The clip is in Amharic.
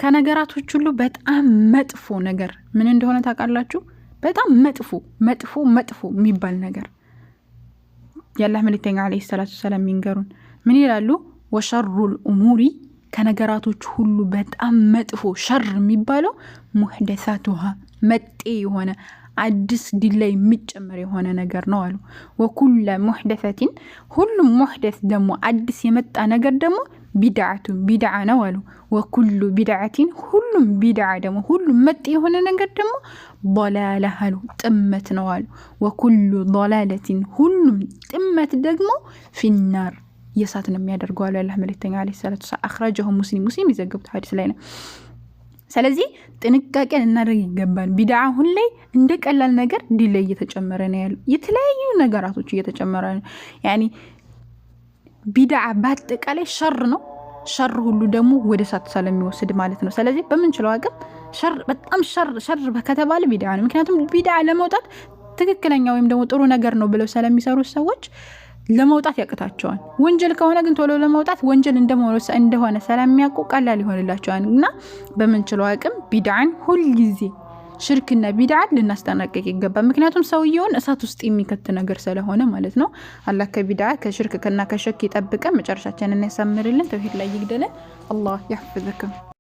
ከነገራቶች ሁሉ በጣም መጥፎ ነገር ምን እንደሆነ ታውቃላችሁ? በጣም መጥፎ መጥፎ መጥፎ የሚባል ነገር የአላህ መልእክተኛ ዓለይሂ ሰላቱ ወሰላም የሚንገሩን ምን ይላሉ? وشر الأمور ከነገራቶች ሁሉ በጣም መጥፎ ሸር የሚባለው محدثاتها መጤ የሆነ አዲስ ዲን ላይ የሚጨመር የሆነ ነገር ነው አሉ። وكل محدثة ሁሉም محدث ደግሞ አዲስ የመጣ ነገር ደግሞ بدعة ቢድዓ ነው አሉ። وكل بدعة ሁሉም ቢድዓ ደግሞ ሁሉም መጤ የሆነ ነገር ደግሞ ضلالة አሉ፣ ጥመት ነው አሉ። وكل ضلالة ሁሉም ጥመት ደግሞ في النار የእሳት ነው የሚያደርገው አሉ የአላህ መልእክተኛ عليه الصلاة والسلام። أخرجه مسلم፣ ሙስሊም የዘገቡት ሀዲስ ላይ ነው። ስለዚህ ጥንቃቄ ልናደርግ ይገባል። ቢድዓ አሁን ላይ እንደ ቀላል ነገር ዲን ላይ እየተጨመረ ነው ያለው። የተለያዩ ነገራቶች እየተጨመረ ነው። يعني ቢድዓ በአጠቃላይ ሸር ነው። ሸር ሁሉ ደግሞ ወደ እሳት ስለሚወስድ ማለት ነው። ስለዚህ በምንችለው አቅም ሸር በጣም ሸር ሸር ከተባለ ቢድዓ ነው። ምክንያቱም ቢድዓ ለመውጣት ትክክለኛ ወይም ደግሞ ጥሩ ነገር ነው ብለው ስለሚሰሩት ሰዎች ለመውጣት ያቅታቸዋል። ወንጀል ከሆነ ግን ቶሎ ለመውጣት ወንጀል እንደሆነ ስለሚያውቁ ቀላል ይሆንላቸዋል። እና በምንችለው አቅም ቢድዓን ሁልጊዜ ሽርክና ቢድዓን ልናስጠነቅቅ ይገባል። ምክንያቱም ሰውየውን እሳት ውስጥ የሚከት ነገር ስለሆነ ማለት ነው። አላህ ከቢድዓ ከሽርክ እና ከሸክ ይጠብቀን፣ መጨረሻችንን ያሳምርልን፣ ተውሂድ ላይ ይግደለን። አላህ يحفظكم።